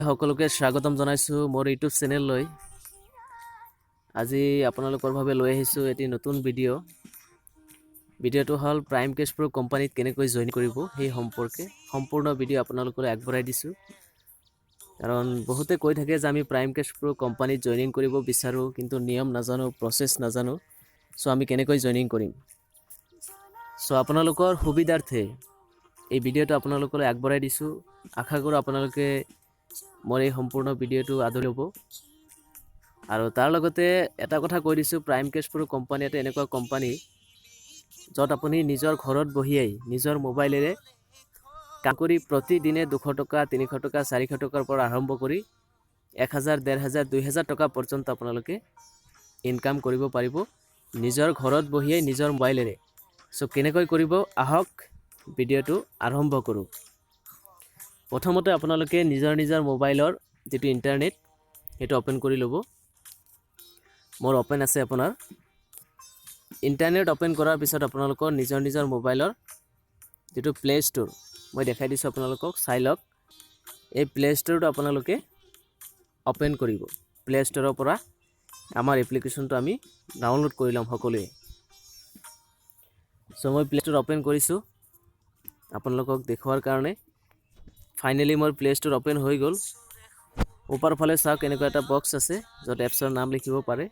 সকলোকে স্বাগতম জনাইছোঁ মোৰ ইউটিউব চেনেললৈ। আজি আপোনালোকৰ বাবে লৈ আহিছোঁ এটি নতুন ভিডিঅ'। ভিডিঅ'টো হ'ল প্ৰাইম কেছ প্ৰ' কোম্পানীত কেনেকৈ জইন কৰিব, সেই সম্পৰ্কে সম্পূৰ্ণ ভিডিঅ' আপোনালোকলৈ আগবঢ়াই দিছোঁ। কাৰণ বহুতে কৈ থাকে যে আমি প্ৰাইম কেছ প্ৰ' কোম্পানীত জইনিং কৰিব বিচাৰোঁ, কিন্তু নিয়ম নাজানো, প্ৰচেছ নাজানো, চ' আমি কেনেকৈ জইনিং কৰিম? চ' আপোনালোকৰ সুবিধাৰ্থে এই ভিডিঅ'টো আপোনালোকলৈ আগবঢ়াই দিছোঁ। আশা কৰোঁ আপোনালোকে মোৰ এই সম্পূৰ্ণ ভিডিঅ'টো আদৰি ল'ব। আৰু তাৰ লগতে এটা কথা কৈ দিছোঁ, প্ৰাইম কেছ প্ৰ' কোম্পানী এটা এনেকুৱা কোম্পানী য'ত আপুনি নিজৰ ঘৰত বহিয়েই নিজৰ মোবাইলেৰে কাম কৰি প্ৰতিদিনে 200 টকা, 300 টকা, 400 টকাৰ পৰা আৰম্ভ কৰি 1000, 1500, 2000 টকা পৰ্যন্ত আপোনালোকে ইনকাম কৰিব পাৰিব নিজৰ ঘৰত বহিয়েই নিজৰ মোবাইলেৰে। চ' কেনেকৈ কৰিব, আহক ভিডিঅ'টো আৰম্ভ কৰোঁ। প্ৰথমতে আপোনালোকে নিজৰ নিজৰ মোবাইলৰ যিটো ইণ্টাৰনেট, সেইটো অ'পেন কৰি ল'ব। মোৰ অ'পেন আছে আপোনাৰ। ইণ্টাৰনেট অ'পেন কৰাৰ পিছত আপোনালোকৰ নিজৰ নিজৰ মোবাইলৰ যিটো প্লে' ষ্ট'ৰ, মই দেখাই দিছোঁ আপোনালোকক, চাই লওক। এই প্লে' ষ্ট'ৰটো আপোনালোকে অ'পেন কৰিব। প্লে' ষ্ট'ৰৰ পৰা আমাৰ এপ্লিকেশ্যনটো আমি ডাউনলোড কৰি ল'ম সকলোৱে। চ' মই প্লে' ষ্ট'ৰ অ'পেন কৰিছোঁ আপোনালোকক দেখুওৱাৰ কাৰণে। ফাইনেলি মোৰ প্লে' ষ্ট'ৰ অ'পেন হৈ গ'ল। ওপৰ ফালে চাওক, এনেকুৱা এটা বক্স আছে য'ত এপছৰ নাম লিখিব পাৰে।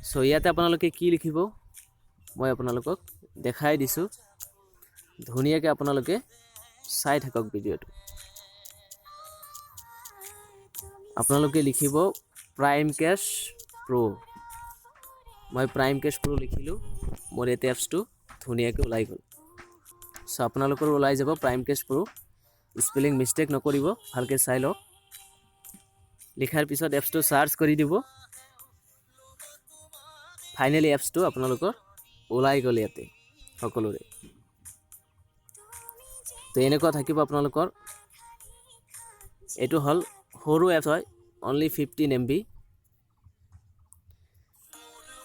চ' ইয়াতে আপোনালোকে কি লিখিব, মই আপোনালোকক দেখাই দিছোঁ ধুনীয়াকৈ। আপোনালোকে চাই থাকক ভিডিঅ'টো। আপোনালোকে লিখিব প্ৰাইম কেছ প্ৰ'। মই প্ৰাইম কেছ প্ৰ' লিখিলোঁ, মোৰ ইয়াতে এপছটো ধুনীয়াকৈ ওলাই গ'ল। চ' আপোনালোকৰো ওলাই যাব প্ৰাইম কেছ প্ৰ'। স্পেলিং মিষ্টেক নকৰিব, ভালকৈ চাই লওক। লিখাৰ পিছত এপছটো চাৰ্চ কৰি দিব। ফাইনেলি এপছটো আপোনালোকৰ ওলাই গ'ল ইয়াতে সকলোৰে। তো এনেকুৱা থাকিব আপোনালোকৰ। এইটো হ'ল সৰু এপছ হয়, অনলি 15 MB।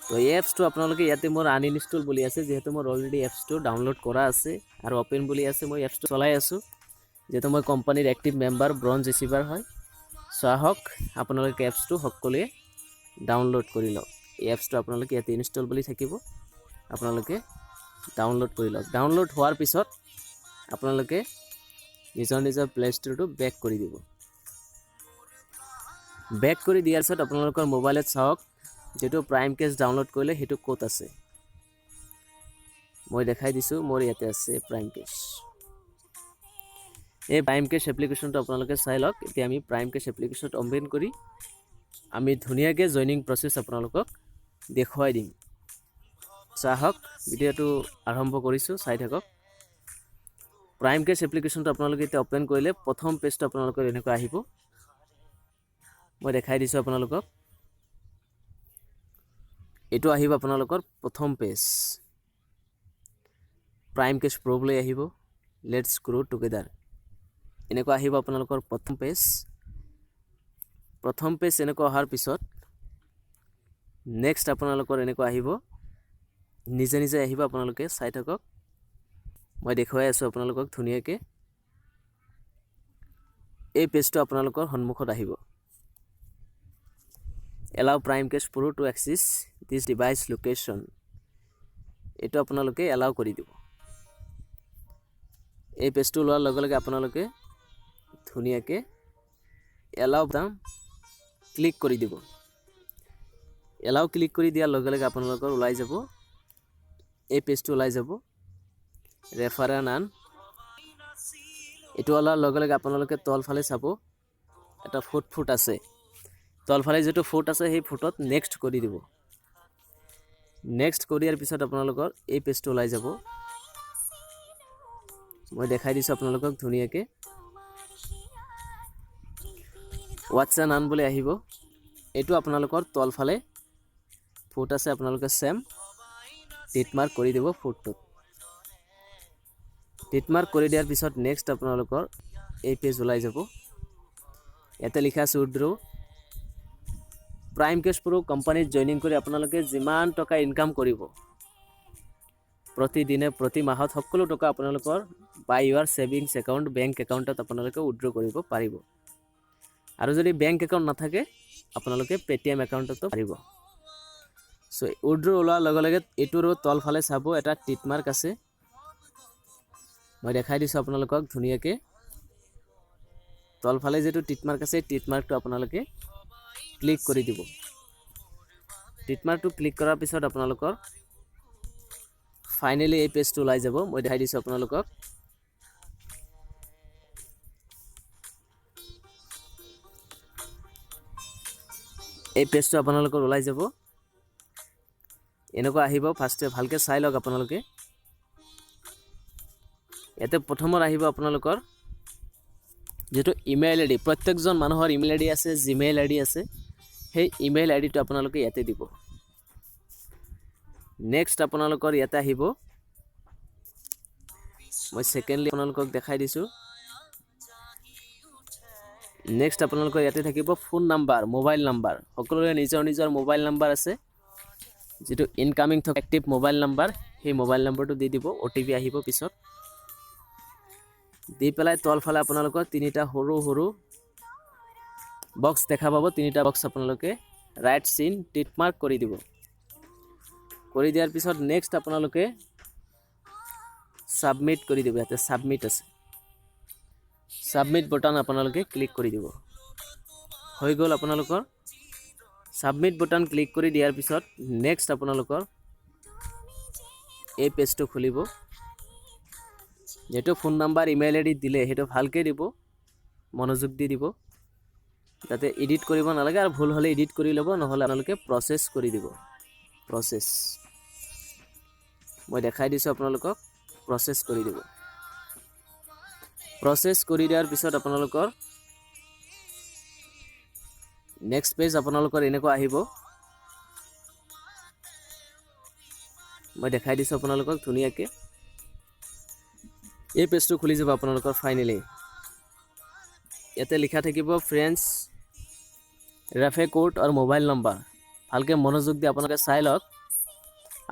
তো এই এপছটো আপোনালোকে ইয়াতে মোৰ আনইনষ্টল বুলি আছে, যিহেতু মোৰ অলৰেডি এপছটো ডাউনলোড কৰা আছে আৰু অ'পেন বুলি আছে। মই এপছটো চলাই আছোঁ, যিহেতু মই কোম্পানীৰ এক্টিভ মেম্বাৰ, ব্ৰঞ্জ ৰিচিভাৰ হয়। চ' আহক, আপোনালোকে এপছটো সকলোৱে ডাউনলোড কৰি লওক। এই এপছটো আপোনালোকে ইয়াতে ইনষ্টল বুলি থাকিব, আপোনালোকে ডাউনলোড কৰি লওক। ডাউনলোড হোৱাৰ পিছত আপোনালোকে নিজৰ নিজৰ প্লে ষ্ট'ৰটো বেক কৰি দিব। বেক কৰি দিয়াৰ পিছত আপোনালোকৰ মোবাইলত চাওক, যিটো প্ৰাইম কেছ ডাউনলোড কৰিলে সেইটো ক'ত আছে। মই দেখাই দিছোঁ, মোৰ ইয়াতে আছে প্ৰাইম কেছ। এই প্ৰাইম কেছ এপ্লিকেশ্যনটো আপোনালোকে চাই লওক। এতিয়া আমি প্ৰাইম কেছ এপ্লিকেশ্যনত অ'পেন কৰি আমি ধুনীয়াকৈ জইনিং প্ৰচেছ আপোনালোকক দেখুৱাই দিম। আহক, ভিডিঅ'টো আৰম্ভ কৰিছোঁ, চাই থাকক। প্ৰাইম কেছ এপ্লিকেশ্যনটো আপোনালোকে এতিয়া অ'পেন কৰিলে প্ৰথম পেজটো আপোনালোকৰ এনেকুৱা আহিব। মই দেখাই দিছোঁ আপোনালোকক। এইটো আহিব আপোনালোকৰ প্ৰথম পেজ। প্ৰাইম কেছ প্ৰ' বুলি আহিব। "Let's grow together", এনেকুৱা আহিব আপোনালোকৰ প্ৰথম পেজ। প্ৰথম পেজ এনেকুৱা অহাৰ পিছত নেক্সট আপোনালোকৰ এনেকুৱা আহিব, নিজে নিজে আহিব। আপোনালোকে চাই থাকক, মই দেখুৱাই আছোঁ আপোনালোকক ধুনীয়াকৈ। এই পেজটো আপোনালোকৰ সন্মুখত আহিব। "Allow Prime Cash Pro to access this device location", এইটো আপোনালোকে এলাউ কৰি দিব। এই পেজটো ওলোৱাৰ লগে লগে আপোনালোকে ধুনীয়াকৈ এলাউ দাম ক্লিক কৰি দিব। এলাউ ক্লিক কৰি দিয়াৰ লগে লগে আপোনালোকৰ ওলাই যাব, এই পেজটো ওলাই যাব। ৰেফাৰ এণ্ড আৰ্ণ, এইটো ওলোৱাৰ লগে লগে আপোনালোকে তলফালে চাব, এটা ফুট ফুট আছে। তলফালে যিটো ফুট আছে, সেই ফুটত নেক্সট কৰি দিব। নেক্সট কৰি দিয়াৰ পিছত আপোনালোকৰ এই পেজটো ওলাই যাব। মই দেখাই দিছোঁ আপোনালোকক ধুনীয়াকৈ। "ৱাটছ এণ্ড আৰ্ণ" বুলি আহিব। এইটো আপোনালোকৰ তলফালে ফুট আছে, আপোনালোকে ছেম টিক মাৰ্ক কৰি দিব ফুটটোত। টিক মাৰ্ক কৰি দিয়াৰ পিছত নেক্সট আপোনালোকৰ এই পেজ ওলাই যাব। ইয়াতে লিখা আছে উইড্ৰ। প্ৰাইম কেছ প্ৰ' কোম্পানীত জইনিং কৰি আপোনালোকে যিমান টকা ইনকাম কৰিব প্ৰতিদিনে, প্ৰতি মাহত, সকলো টকা আপোনালোকৰ by your savings account, bank একাউণ্টত আপোনালোকে উইড্ৰ কৰিব পাৰিব। আৰু যদি বেংক একাউণ্ট নাথাকে, আপোনালোকে পে'টিএম একাউণ্টতো পাৰিব। চ' উইড্ৰ ওলোৱাৰ লগে লগে এইটোৰো তলফালে চাব, এটা টিক মাৰ্ক আছে। মই দেখাই দিছোঁ আপোনালোকক ধুনীয়াকৈ। তলফালে যিটো টিক মাৰ্ক আছে, টিক মাৰ্কটো আপোনালোকে ক্লিক কৰি দিব। টিক মাৰ্কটো ক্লিক কৰাৰ পিছত আপোনালোকৰ ফাইনেলি এই পেজটো ওলাই যাব। মই দেখাই দিছোঁ আপোনালোকক। এই পেজটো আপোনালোকৰ ওলাই যাব, এনেকুৱা আহিব। ফাৰ্ষ্টে ভালকৈ চাই লওক আপোনালোকে। ইয়াতে প্ৰথমত আহিব আপোনালোকৰ যিটো ইমেইল আই ডি। প্ৰত্যেকজন মানুহৰ ইমেইল আই ডি আছে, জিমেইল আই ডি আছে। সেই ইমেইল আই ডিটো আপোনালোকে ইয়াতে দিব। নেক্সট আপোনালোকৰ ইয়াতে আহিব, মই ছেকেণ্ডলি আপোনালোকক দেখাই দিছোঁ। নেক্সট আপোনালোকৰ ইয়াতে থাকিব ফোন নাম্বাৰ, মোবাইল নাম্বাৰ। সকলোৰে নিজৰ নিজৰ মোবাইল নাম্বাৰ আছে। যিটো ইনকামিং থকা এক্টিভ মোবাইল নাম্বাৰ, সেই মোবাইল নম্বৰটো দি দিব। অ'টিপি আহিব পিছত। দি পেলাই তলফালে আপোনালোকৰ তিনিটা সৰু সৰু বক্স দেখা পাব। তিনিটা বক্স আপোনালোকে ৰাইট চিন টিক মাৰ্ক কৰি দিব। কৰি দিয়াৰ পিছত নেক্সট আপোনালোকে ছাবমিট কৰি দিব। ইয়াতে ছাবমিট আছে, ছাবমিট বটন আপোনালোকে ক্লিক কৰি দিব। হৈ গ'ল আপোনালোকৰ। ছাবমিট বটন ক্লিক কৰি দিয়াৰ পিছত নেক্সট আপোনালোকৰ এই পেজটো খুলিব। যিটো ফোন নাম্বাৰ, ইমেইল আই ডি দিলে, সেইটো ভালকৈ দিব, মনোযোগ দি দিব, যাতে এডিট কৰিব নালাগে। আৰু ভুল হ'লে এডিট কৰি ল'ব, নহ'লে আপোনালোকে প্ৰচেছ কৰি দিব। প্ৰচেছ মই দেখাই দিছোঁ আপোনালোকক। প্ৰচেছ কৰি দিব। প্ৰচেছ কৰি দিয়াৰ পিছত আপোনালোকৰ নেক্সট পেজ আপোনালোকৰ এনেকুৱা আহিব। মই দেখাই দিছোঁ আপোনালোকক ধুনীয়াকৈ। এই পেজটো খুলি যাব আপোনালোকৰ ফাইনেলি। ইয়াতে লিখা থাকিব ফ্ৰেণ্ডছ ৰেফাৰ কোড আৰু মোবাইল নম্বৰ। ভালকৈ মনোযোগ দি আপোনালোকে চাই লওক।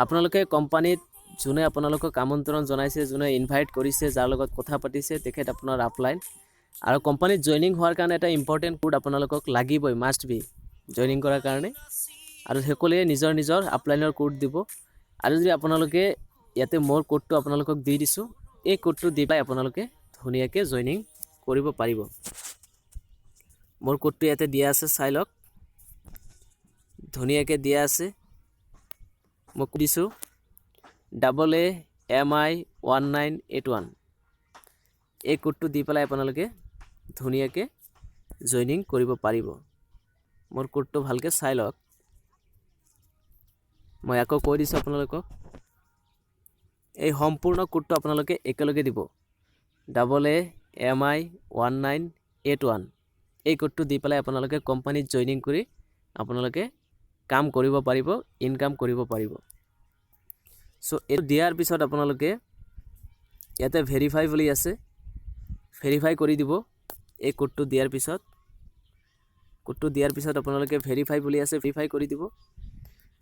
আপোনালোকে কোম্পানীত যোনে আপোনালোকক আমন্ত্ৰণ জনাইছে, যোনে ইনভাইট কৰিছে, যাৰ লগত কথা পাতিছে, তেখেত আপোনাৰ আপলাইন। আৰু কোম্পানীত জইনিং হোৱাৰ কাৰণে এটা ইম্পৰ্টেণ্ট কোড আপোনালোকক লাগিবই, মাষ্ট বি জইনিং কৰাৰ কাৰণে। আৰু সকলোৱে নিজৰ নিজৰ আপলাইনৰ কোড দিব। আৰু যদি আপোনালোকে ইয়াতে মোৰ কোডটো আপোনালোকক দি দিছোঁ, এই কোডটো দি পেলাই আপোনালোকে ধুনীয়াকৈ জইনিং কৰিব পাৰিব। মোৰ কোডটো ইয়াতে দিয়া আছে, চাই লওক, ধুনীয়াকৈ দিয়া আছে। মই দিছোঁ AAMI1981। এই কোডটো দি পেলাই আপোনালোকে ধুনীয়াকৈ জইনিং কৰিব পাৰিব। মোৰ কোডটো ভালকৈ চাই লওক। মই আকৌ কৈ দিছোঁ আপোনালোকক, এই সম্পূৰ্ণ কোডটো আপোনালোকে একেলগে দিব, AAMI1981। এই কোডটো দি পেলাই আপোনালোকে কোম্পানীত জইনিং কৰি আপোনালোকে কাম কৰিব পাৰিব, ইনকাম কৰিব পাৰিব। চ' এইটো দিয়াৰ পিছত আপোনালোকে ইয়াতে ভেৰিফাই বুলি আছে, ভেৰিফাই কৰি দিব। এই কোডটো দিয়াৰ পিছত, কোডটো দিয়াৰ পিছত আপোনালোকে ভেৰিফাই বুলি আছে, ভেৰিফাই কৰি দিব।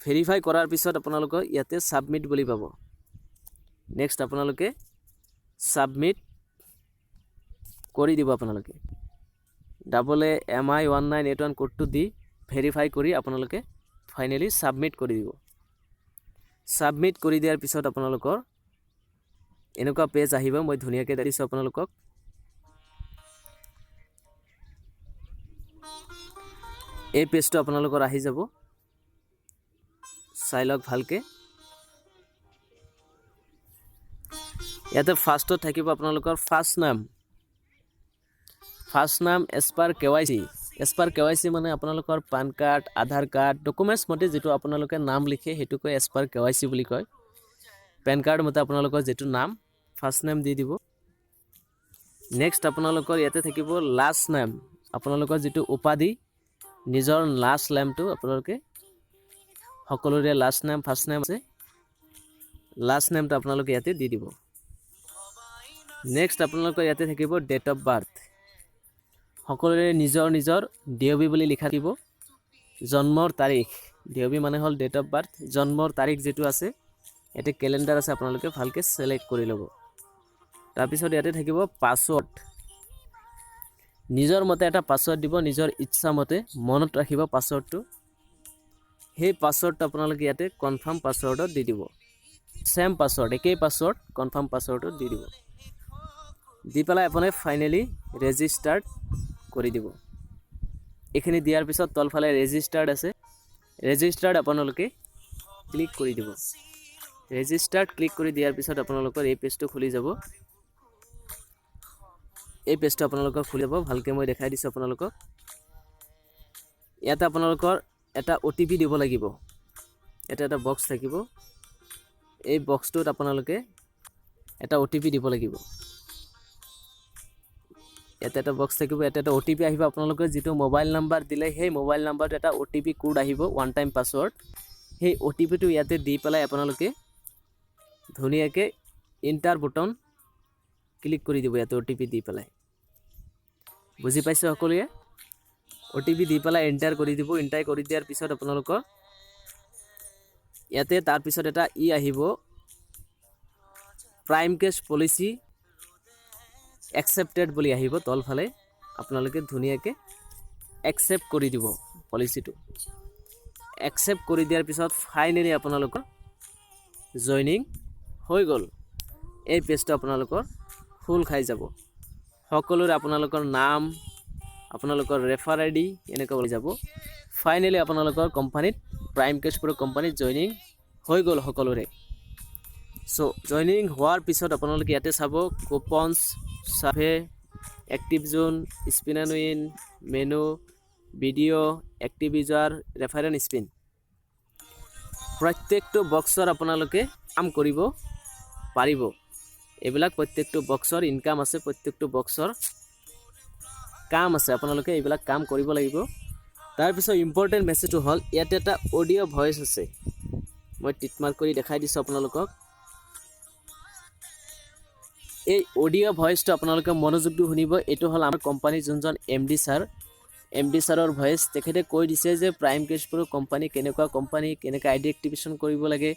ভেৰিফাই কৰাৰ পিছত আপোনালোকৰ ইয়াতে ছাবমিট বুলি পাব। নেক্সট আপোনালোকে ছাবমিট কৰি দিব। আপোনালোকে AAMI1981 কোডটো দি ভেৰিফাই কৰি আপোনালোকে ফাইনেলি ছাবমিট কৰি দিব। ছাবমিট কৰি দিয়াৰ পিছত আপোনালোকৰ এনেকুৱা পেজ আহিব। মই ধুনীয়াকৈ দিছোঁ আপোনালোকক। এই পেজটো আপোনালোকৰ আহি যাব, চাই লওক ভালকৈ। ইয়াতে ফাৰ্ষ্টত থাকিব আপোনালোকৰ ফাৰ্ষ্ট নাম। ফাৰ্ষ্ট নাম as per KYC. As per KYC মানে আপোনালোকৰ পান কাৰ্ড, আধাৰ কাৰ্ড, ডকুমেণ্টছ মতে যিটো আপোনালোকে নাম লিখে, সেইটোকে এজ পাৰ কেৱাইচি বুলি কয়। পেন কাৰ্ড মতে আপোনালোকৰ যিটো নাম, ফাৰ্ষ্ট নেম দি দিব। নেক্সট আপোনালোকৰ ইয়াতে থাকিব লাষ্ট নেম, আপোনালোকৰ যিটো উপাধি, নিজৰ লাষ্ট নেমটো। আপোনালোকে সকলোৰে লাষ্ট নেম, ফাৰ্ষ্ট নেম আছে, লাষ্ট নেমটো আপোনালোকে ইয়াতে দি দিব। নেক্সট আপোনালোকৰ ইয়াতে থাকিব ডেট অফ বাৰ্থ। সকলোৰে নিজৰ নিজৰ ডিঅবি বুলি লিখা থাকিব, জন্মৰ তাৰিখ। ডিঅবি মানে হ'ল ডেট অফ বাৰ্থ, জন্মৰ তাৰিখ যিটো আছে। ইয়াতে কেলেণ্ডাৰ আছে, আপোনালোকে ভালকৈ ছিলেক্ট কৰি ল'ব। তাৰপিছত ইয়াতে থাকিব পাছৱৰ্ড। নিজৰ মতে এটা পাছৱৰ্ড দিব, নিজৰ ইচ্ছা মতে মনত ৰাখিব পাছৱৰ্ডটো। সেই পাছৱৰ্ডটো আপোনালোকে ইয়াতে কনফাৰ্ম পাছৱৰ্ডত দি দিব। ছেম পাছৱৰ্ড, একেই পাছৱৰ্ড কনফাৰ্ম পাছৱৰ্ডত দি দিব। দি পেলাই আপুনি ফাইনেলি ৰেজিষ্টাৰ্ড কৰি দিব। এইখিনি দিয়াৰ পিছত তলফালে ৰেজিষ্টাৰ্ড আছে, ৰেজিষ্টাৰ্ড আপোনালোকে ক্লিক কৰি দিব। ৰেজিষ্টাৰ্ড ক্লিক কৰি দিয়াৰ পিছত আপোনালোকৰ এই পেজটো খুলি যাব। এই পেজটো আপোনালোকৰ খুলি যাব। ভালকৈ মই দেখাই দিছোঁ আপোনালোকক। ইয়াতে আপোনালোকৰ এটা অ'টিপি দিব লাগিব। ইয়াতে এটা বক্স থাকিব, এই বক্সটোত আপোনালোকে এটা অ'টিপি দিব লাগিব। ইয়াতে এটা বক্স থাকিব, ইয়াতে এটা অ'টিপি আহিব। আপোনালোকে যিটো মোবাইল নাম্বাৰ দিলে, সেই মোবাইল নাম্বাৰটো এটা অ'টিপি কোড আহিব, ওৱান টাইম পাছৱৰ্ড। সেই অ'টিপিটো ইয়াতে দি পেলাই আপোনালোকে ধুনীয়াকৈ এণ্টাৰ বুটন ক্লিক কৰি দিব ইয়াতে অ'টিপি দি পেলাই। বুজি পাইছে সকলোৱে? অ'টিপি দি পেলাই এণ্টাৰ কৰি দিব। এণ্টাৰ কৰি দিয়াৰ পিছত আপোনালোকৰ ইয়াতে তাৰপিছত এটা ই আহিব, প্ৰাইম কেছ পলিচি একচেপ্টেড বুলি আহিব তলফালে। আপোনালোকে ধুনীয়াকৈ একচেপ্ট কৰি দিব পলিচিটো। একচেপ্ট কৰি দিয়াৰ পিছত ফাইনেলি আপোনালোকৰ জইনিং হৈ গ'ল। এই পেজটো আপোনালোকৰ খোল খাই যাব। সকলোৰে আপোনালোকৰ নাম, আপোনালোকৰ ৰেফাৰ আইডি এনেকুৱা ওলাই যাব। ফাইনেলি আপোনালোকৰ কোম্পানীত, প্ৰাইম কেছ প্ৰ' কোম্পানীত জইনিং হৈ গ'ল সকলোৰে। চ' জইনিং হোৱাৰ পিছত আপোনালোকে ইয়াতে চাব coupons, survey, active zone, spin and win, menu, video, active user, refer and spin, প্ৰত্যেকটো বক্সৰ আপোনালোকে কাম কৰিব পাৰিব। এইবিলাক প্ৰত্যেকটো বক্সৰ ইনকাম আছে, প্ৰত্যেকটো বক্সৰ কাম আছে। আপোনালোকে এইবিলাক কাম কৰিব লাগিব। তাৰপিছত ইম্পৰ্টেণ্ট মেছেজটো হ'ল, ইয়াতে এটা অডিঅ' ভইচ আছে, মই টিকমাৰ্ক কৰি দেখাই দিছোঁ আপোনালোকক। এই অডিঅ' ভইচটো আপোনালোকে মনোযোগ দি শুনিব। এইটো হ'ল আমাৰ কোম্পানীৰ যোনজন এমডি ছাৰ, এমডি ছাৰৰ ভইচ। তেখেতে কৈ দিছে যে প্ৰাইম কেছ প্ৰ' কোম্পানী কেনেকুৱা কোম্পানী, কেনেকৈ আইডি এক্টিভেশ্যন কৰিব লাগে,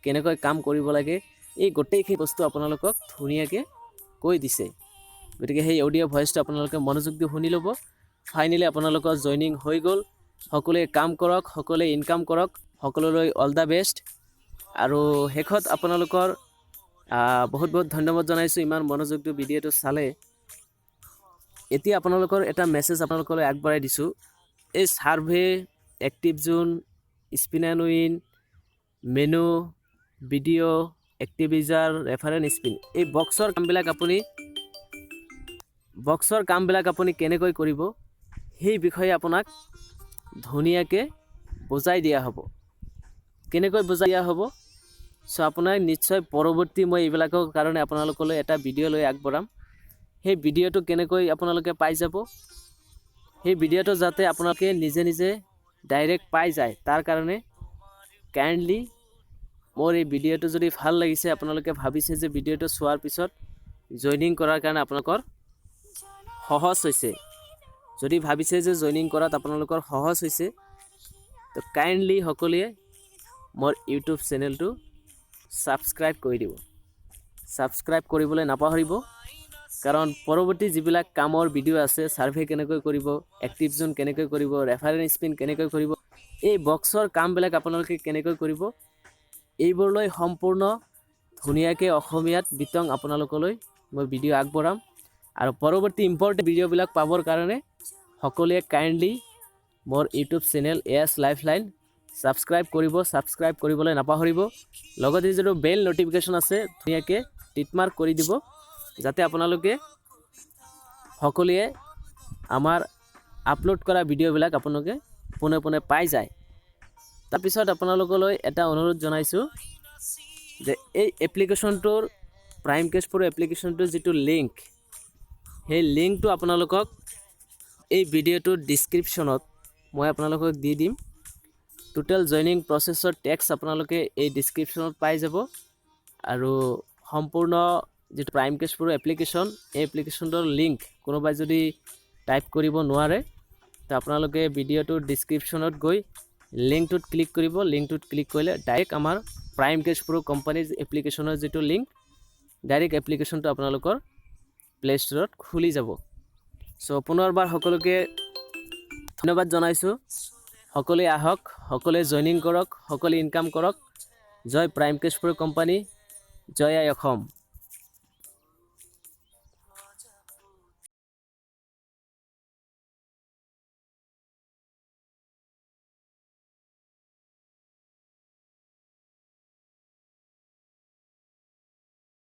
কেনেকৈ কাম কৰিব লাগে, এই গোটেইখিনি বস্তু আপোনালোকক ধুনীয়াকৈ কৈ দিছে। গতিকে সেই অডিঅ' ভইচটো আপোনালোকে মনোযোগ দি শুনি ল'ব। ফাইনেলি আপোনালোকৰ জইনিং হৈ গ'ল। সকলোৱে কাম কৰক, সকলোৱে ইনকাম কৰক। সকলোলৈ অল the best. আৰু শেষত আপোনালোকৰ বহুত বহুত ধন্যবাদ জনাইছোঁ, ইমান মনোযোগ দি ভিডিঅ'টো চালে। এতিয়া আপোনালোকৰ এটা মেছেজ আপোনালোকলৈ আগবঢ়াই দিছোঁ। এই survey, active zone, spin and win, menu, video, active user, refer and spin, এই বক্সৰ কামবিলাক আপুনি কেনেকৈ কৰিব, সেই বিষয়ে আপোনাক ধুনীয়াকৈ বুজাই দিয়া হ'ব। কেনেকৈ বুজাই দিয়া হ'ব? চ' আপোনাক নিশ্চয় পৰৱৰ্তী মই এইবিলাকৰ কাৰণে আপোনালোকলৈ এটা ভিডিঅ' লৈ আগবঢ়াম। সেই ভিডিঅ'টো কেনেকৈ আপোনালোকে পাই যাব, সেই ভিডিঅ'টো যাতে আপোনালোকে নিজে নিজে ডাইৰেক্ট পাই যায়, তাৰ কাৰণে কাইণ্ডলি মোৰ এই ভিডিঅ'টো যদি ভাল লাগিছে, আপোনালোকে ভাবিছে যে ভিডিঅ'টো চোৱাৰ পিছত জইনিং কৰাৰ কাৰণে আপোনালোকৰ সহজ হৈছে, যদি ভাবিছে যে জইনিং কৰাত আপোনালোকৰ সহজ হৈছে, তো কাইণ্ডলি সকলোৱে মোৰ ইউটিউব চেনেলটো ছাবস্ক্ৰাইব কৰি দিব। ছাবস্ক্ৰাইব কৰিবলৈ নাপাহৰিব, কাৰণ পৰৱৰ্তী যিবিলাক কামৰ ভিডিঅ' আছে, ছাৰ্ভে কেনেকৈ কৰিব, এক্টিভ জোন কেনেকৈ কৰিব, ৰেফাৰেঞ্চ স্পিন কেনেকৈ কৰিব, এই বক্সৰ কামবিলাক আপোনালোকে কেনেকৈ কৰিব, এইবোৰলৈ সম্পূৰ্ণ ধুনীয়াকৈ অসমীয়াত বিতং আপোনালোকলৈ মই ভিডিঅ' আগবঢ়াম। আৰু পৰৱৰ্তী ইম্পৰ্টেণ্ট ভিডিঅ'বিলাক পাবৰ কাৰণে সকলোৱে কাইণ্ডলি মোৰ YouTube channel S life line subscribe কৰিব। ছাবস্ক্ৰাইব কৰিবলৈ নাপাহৰিব। লগতে যিটো বেল ন'টিফিকেশ্যন আছে, ধুনীয়াকৈ টিকমাৰ্ক কৰি দিব, যাতে আপোনালোকে সকলোৱে আমাৰ আপলোড কৰা ভিডিঅ'বিলাক আপোনালোকে পোনে পোনে পাই যায়। তাৰপিছত আপোনালোকলৈ এটা অনুৰোধ জনাইছোঁ যে এই এপ্লিকেশ্যনটোৰ, প্ৰাইম কেছ প্ৰ' এপ্লিকেশ্যনটোৰ যিটো লিংক, সেই লিংকটো আপোনালোকক এই ভিডিঅ'টোৰ ডিছক্ৰিপশ্যনত মই আপোনালোকক দি দিম। টোটেল জইনিং প্ৰচেছৰ টেক্সট আপোনালোকে এই ডিছক্ৰিপশ্যনত পাই যাব। আৰু সম্পূৰ্ণ যিটো প্ৰাইম কেছ প্ৰ' এপ্লিকেশ্যন, এই এপ্লিকেশ্যনটোৰ লিংক কোনোবাই যদি টাইপ কৰিব নোৱাৰে, তো আপোনালোকে ভিডিঅ'টোৰ ডিছক্ৰিপশ্যনত গৈ লিংকটোত ক্লিক কৰিব। লিংকটোত ক্লিক কৰিলে ডাইৰেক্ট আমাৰ প্ৰাইম কেছ প্ৰ' কোম্পানীৰ এপ্লিকেশ্যনৰ যিটো লিংক, ডাইৰেক্ট এপ্লিকেশ্যনটো আপোনালোকৰ প্লে ষ্ট'ৰত খুলি যাব। চ' পুনৰবাৰ সকলোকে ধন্যবাদ জনাইছোঁ। সকলোৱে আহক, সকলোৱে জইনিং কৰক, সকলোৱে ইনকাম কৰক। জয় প্ৰাইম কেছপুৰ কোম্পানী, জয় আই অসম।